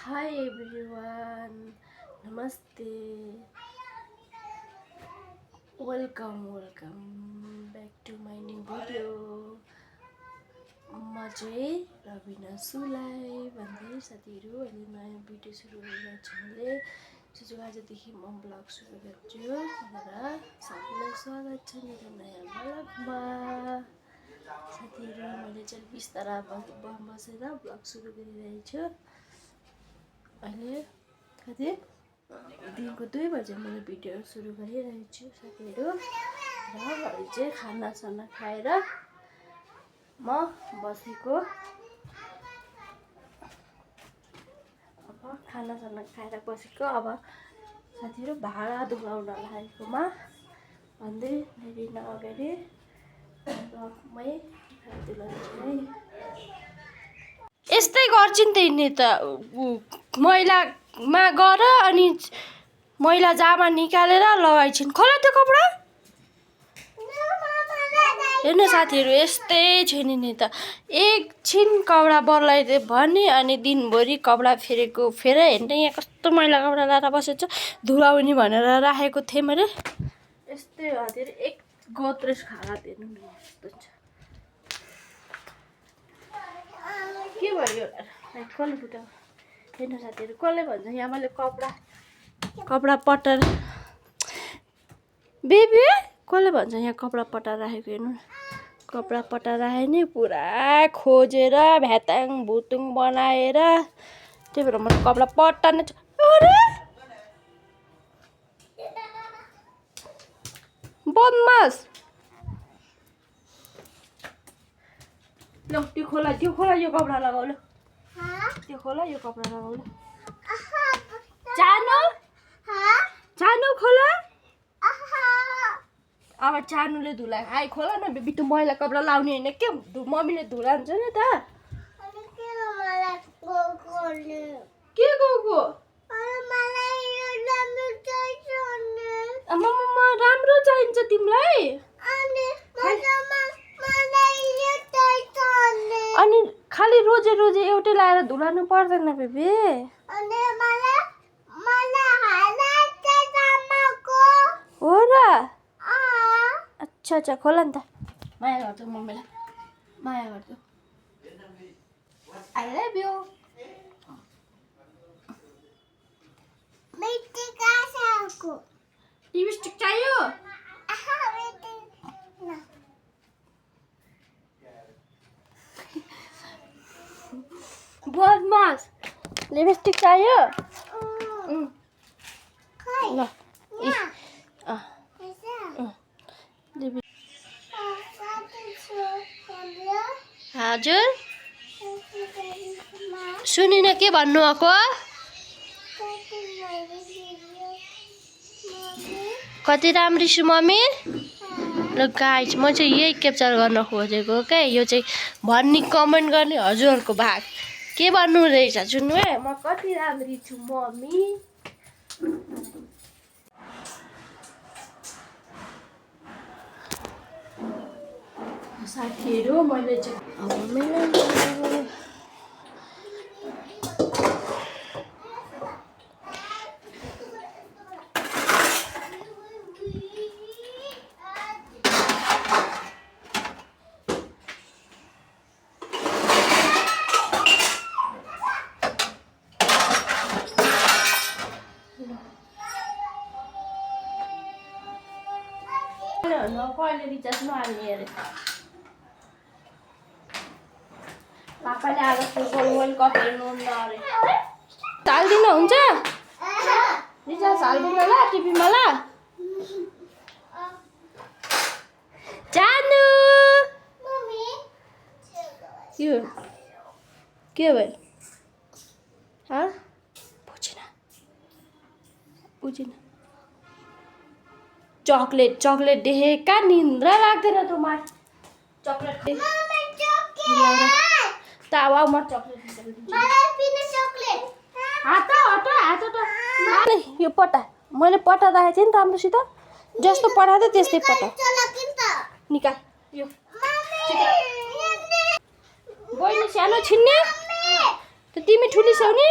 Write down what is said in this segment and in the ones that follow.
Hi everyone, Namaste. Welcome back to my new video. म चाहिँ रबिना सुलाई भन्दै साथीहरू अहिले नयाँ भिडियो सुरु गरिरहेको छु मैले सोचेको आजदेखि म ब्लग सुरु गर्छु भनेर सबैलाई स्वागत छ मेरो नयाँ ब्लगमा। साथीहरू मैले चाहिँ बिस्तारा बसेर ब्लग सुरु गरिरहेको छु। अहिले कति दिनको 2 बजे मैले भिडियो सुरु गरिरहेको छु साथीहरू। र अहिले चाहिँ खानासाना खाएर म बसेको। अब खानासाना खाएर बसेको। अब साथीहरू भाँडा धुलाउन लागेकोमा भन्दै धेरै नअगाडि ब्लगमै भाँडा धुलाउँछु है। यस्तै गर्छिन् त यिनी त मैलामा गर अनि मैला जामा निकालेर लगाइछिन्। खोला त्यो कपडा हेर्नु साथीहरू यस्तै छ नि त। एकछिन कपडा बदलाइदियो भने अनि दिनभरि कपडा फेरेको फेरै हेर्नु यहाँ कस्तो मैला कपडा लाएर बसेको छ। धुलाउने भनेर राखेको थिएँ मैले। यस्तै हजुर एक गोद्रेज खाला हेर्नु न यस्तो छ। के भयो कसले फुटायो हेर्नु साथीहरू। कसले भन्छ यहाँ मैले कपडा पटार बेबी कसले भन्छ यहाँ कपडा पटाएर राखेको हेर्नु न। कपडा पटाएर राखेँ नि पुरा खोजेर भ्याताङ भुतुङ बनाएर। त्यही भएर मैले कपडा पटार्ने बदमास। ल त्यो खोला यो कपडा लगाऊ ल। त्यो खोला यो कपडा लगाऊ ल। चानु खोला। अब चानुले धुला आइ खोला न बेबी। त्यो मैला कपडा लाउने होइन के मम्मीले धुलान्छ नि त। के गएको आमामा राम्रो चाहिन्छ तिमीलाई। अनि खालि रोजे एउटै लाएर धुलाउनु पर्दैन बेबी। हो र अच्छा खोला नि त। माया गर्छु मम्मीलाई माया गर्छु। I love you. लिपस्टिक चाहियो। बदमास लिपस्टिक चाहियो। ल हजुर सुनिन के भन्नु आएको। कति राम्री छु मम्मी। ल गाइस म चाहिँ यही क्याप्चर गर्न खोजेको क्या। यो चाहिँ भन्ने कमेन्ट गर्ने हजुरहरूको भाग के भन्नु रहेछ सुन्नु है। म कति राम्री छु मम्मी। साथीहरू मैले चाहिँ कहिले रिचार्ज नहाल्ने अरे। पापाले आज वर्ल्ड कप हेर्नु अरे। हालिदिनु हुन्छ रिचार्ज हालिदिनु ल टिभीमा ल। जानु के भयो बुझिन। चकलेट देखेका निन्द्रा लाग्दैन तुम्हार। चकलेट तावा म चकलेट यो पटा मैले पटा राखेको थिएँ नि त राम्रोसित। जस्तो पठाएको थियो त्यस्तै पटा निकाल। यो बहिनी सानो छिन्ने त तिमी ठुली छौ नि।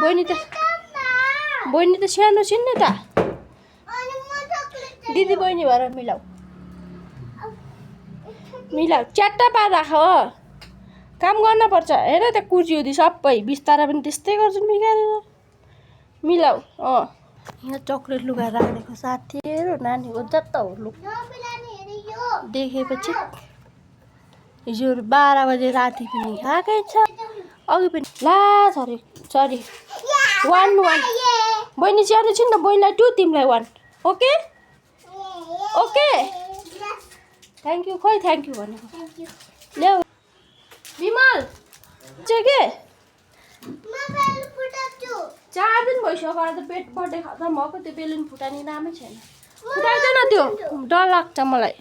बहिनी त सानो छिन् नि त दिदी बहिनी भएर मिलाऊ च्याट्टा पार राख हो काम गर्न पर्छ हेर त कुर्जिउँदी सबै बिस्तारा पनि त्यस्तै गर्छन् बिगारेर मिलाऊ यहाँ चक्लेट लुगा राखेको साथीहरू नानीको जता हो लु देखेपछि हिजो 12 बजे राति पनि खाएकै छ अघि पनि ला सरी 1 बहिनी सानो छिन् त बहिनीलाई 2 तिमीलाई 1 ओके थ्याङ्क यू खोइ थ्याङ्क यू भनेको ल्याऊ विमल चाहिँ के 4 दिन भइसक्यो त पेट बर्थडे खत्तम भएको त्यो बेलुन फुटानी नामै छैन फुटाइदैन त्यो डर लाग्छ मलाई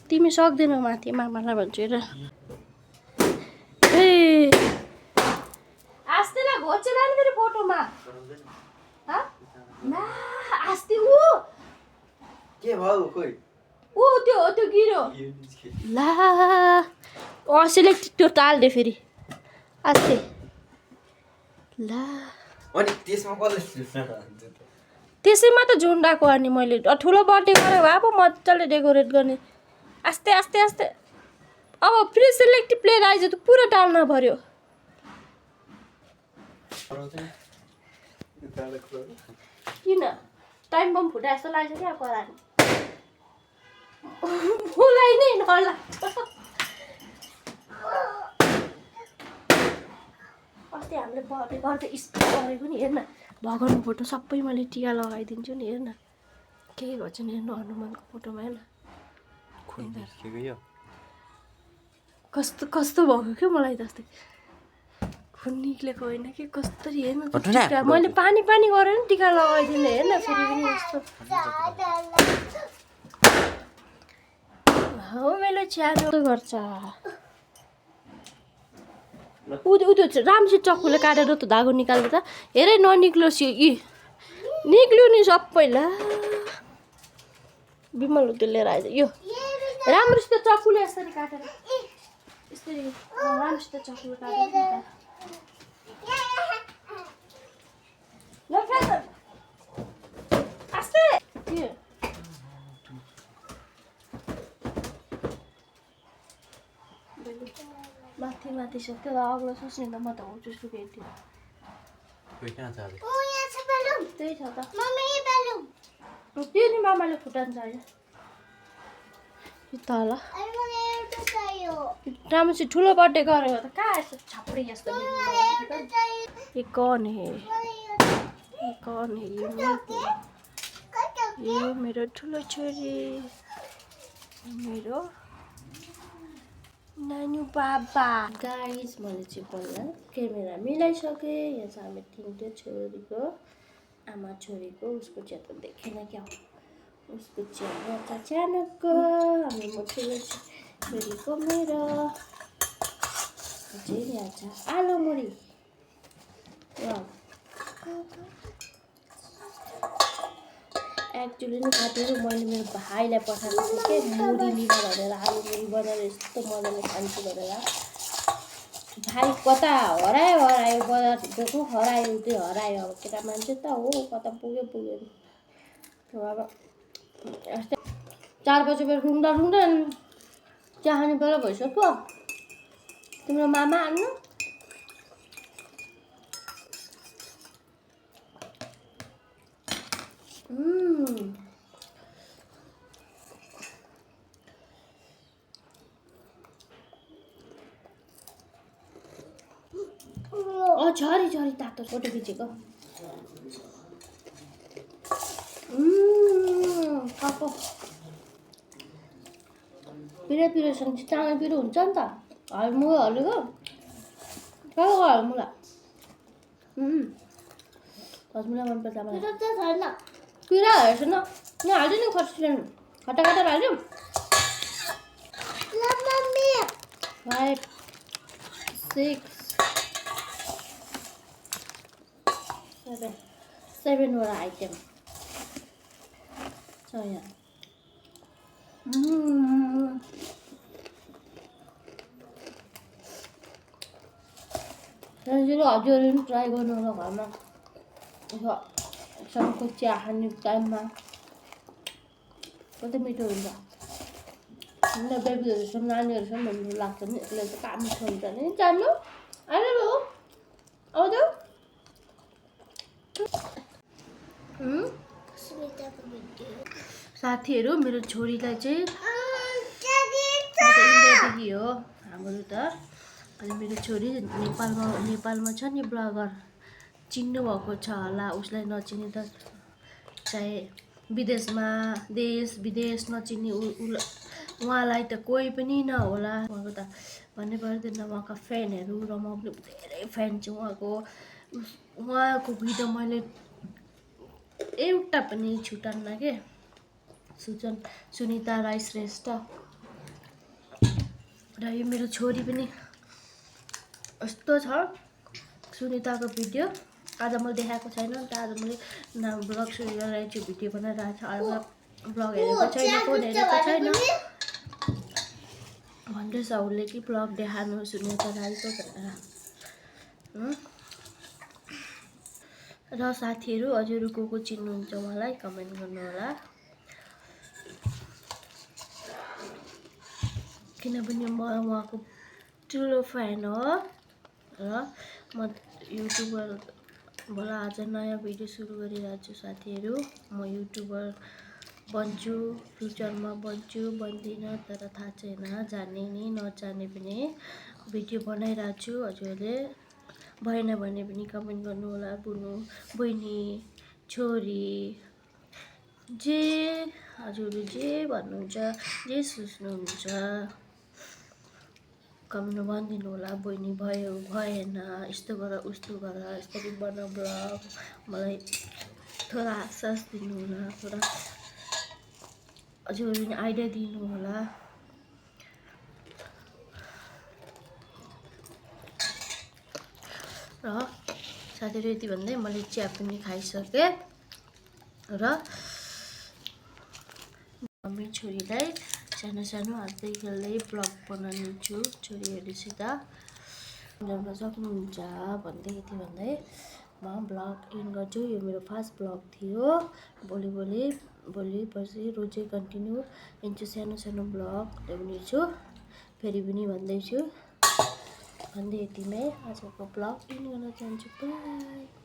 तिमी सक्दैनौ माथि मामालाई भन्छु हेर ए आस्तेलाई घोचे लाने फेरि फोटोमा ला आस्ते के भयो खोइ त्यो गिरो ला सेलेक्ट त्यो टाल्दे फेरि आस्ते ला अनि त्यसमा कसले त्यसैमा त झुन्डाको अनि मैले ठुलो बर्थडे गरेँ भए पो मजाले डेकोरेट गर्ने आस्ते अब फेरि सेलेक्टिभ प्लेयर आइज त पुरा टाल्न पर्यो किन टाइम बम फुटा जस्तो लाग्छ क्या परानी बोलाइ नै नलाग्छ अस्ति हामीले बर्थडे गर्दै स्पिड गरेको नि हेर्न भगवान्को फोटो सबै मैले टिका लगाइदिन्छु नि हेर्न केही गर्छु नि हेर्नु हनुमानको फोटोमा हेर्न कस्तो भएको क्या मलाई जस्तै खुन निक्लेको होइन कि कसरी हेर्नु मैले पानी गरेर नि टिका लगाइदिनु हेर्न फेरि पनि यस्तो हो मेरो च्यानो गर्छ त्यो राम्रोसित चक्कुले काटेर त धागो निकाल्दा त हेरै ननिक्लोस् निक्ल्यो नि सबैला बिमल त्यो लिएर आइज यो राम्रोसित चक्कुले यसरी काटेर यसरी राम्रोसित चक्कुले काटेर आस्ते माथि सक्यो अग्लो सोच्ने त म त हो जस्तो केटी त्यही छ त त्यो नि मामाले फुटान्छ अहिले तल राम्रोसित ठुलो बर्थडे गरेको त कहाँ यस्तो छाप्री जस्तो कौन है यो मेरो ठुलो छोरी मेरो नानी बाबा गाइस मैले चाहिँ पहिला क्यामेरा मिलाइसकेँ यहाँ चाहिँ हामी तिनवटै छोरीको आमा छोरीको उसको चिया त देखेन क्या उसको चिया सानोको हामी म ठुलो छोरीको मेरो चाहिँ यहाँ छ आलु मुढी एक्चुअली नि साथीहरू मैले मेरो भाइलाई पठाएको थिएँ कि मुढी लिन भनेर आलु मुढी बनाएर यस्तो मजाले खान्छु भनेर भाइ कता हरायो बजार गएको हरायो त्यो हरायो अब केटा मान्छे त हो कता पुग्यो अब यस्तै 4 बजे बेर रुङ्दा चिया खाने बेला भइसक्यो तिम्रो मामा आउनु झरी तातो फोटो खिचेको कपो पिरो चाँगो पिरो हुन्छ नि त हलमुला हलेको कहाँको हलमुला हलमुला मनपर्छ मलाई पिरा हेर्छ न यहाँ हाल्यो नि खर्सिनु खट्टा हाल्यो 5 6 7 वटा आइटम छ यहाँ त्यसरी हजुरले पनि ट्राई गर्नु होला घरमा यसो सँगको चिया खाने टाइममा कति मिठो हुन्छ बेबीहरूसँग नानीहरूसँग भन्नु लाग्छ नि यसले त काम हुन्छ नि जानु आएर बाबु आउँदै साथीहरू मेरो छोरीलाई चाहिँ इन्डियादेखि हो हाम्रो त अनि मेरो छोरी नेपालमा छ नि ब्लगर चिन्नुभएको छ होला उसलाई नचिने त चाहे विदेशमा देश विदेश नचिन्ने उहाँलाई त कोही पनि नहोला उहाँको त भन्नै पर्दैन उहाँका फ्यानहरू र म पनि धेरै फ्यान छु उहाँको भिडियो मैले एउटा पनि छुटान्न के सुनिता राई श्रेष्ठ र यो मेरो छोरी पनि यस्तो छ सुनिताको भिडियो आज मैले देखाएको छैन नि त आज मैले ब्लग सुरु गरेर चाहिँ भिडियो बनाइरहेको छ आज ब्लग हेरेको छैन फोन हेरेको छैन भन्दैछ उसले कि ब्लग देखाउनु सुनिता राईको भनेर र साथीहरू हजुर को चिन्नुहुन्छ उहाँलाई कमेन्ट गर्नु होला किनभने म उहाँको ठुलो फ्यान हो र म युट्युबरबाट आज नयाँ भिडियो सुरु गरिरहेको छु साथीहरू म युट्युबर बन्छु फ्युचरमा बन्छु बन्दिनँ तर थाहा छैन जाने नि नजाने पनि भिडियो बनाइरहेको छु हजुरहरूले भएन भने पनि कमेन्ट गर्नु होला बहिनी छोरी जे हजुरले जे भन्नुहुन्छ जे सोच्नुहुन्छ कमेन्ट भनिदिनु होला बहिनी भयो भएन यस्तो गर उस्तो गर यसरी बना ब्लग मलाई थोडा आश्वास दिनु होला थोडा हजुरहरूले आइडिया दिनु होला र साथीहरू यति भन्दै मैले चिया पनि खाइसकेँ र मम्मी छोरीलाई सानो सानो हातै खेल्दै ब्लग बनाउँछु छोरीहरूसित जान सक्नुहुन्छ भन्दै यति भन्दै म ब्लग इन गर्छु यो मेरो फर्स्ट ब्लग थियो भोलि पर्सि रोज कन्टिन्यू लिन्छु सानो सानो ब्लग ल्याउनेछु फेरि पनि भन्दैछु भन्दै यतिमै आजको ब्लग इन गर्न चाहन्छु बाई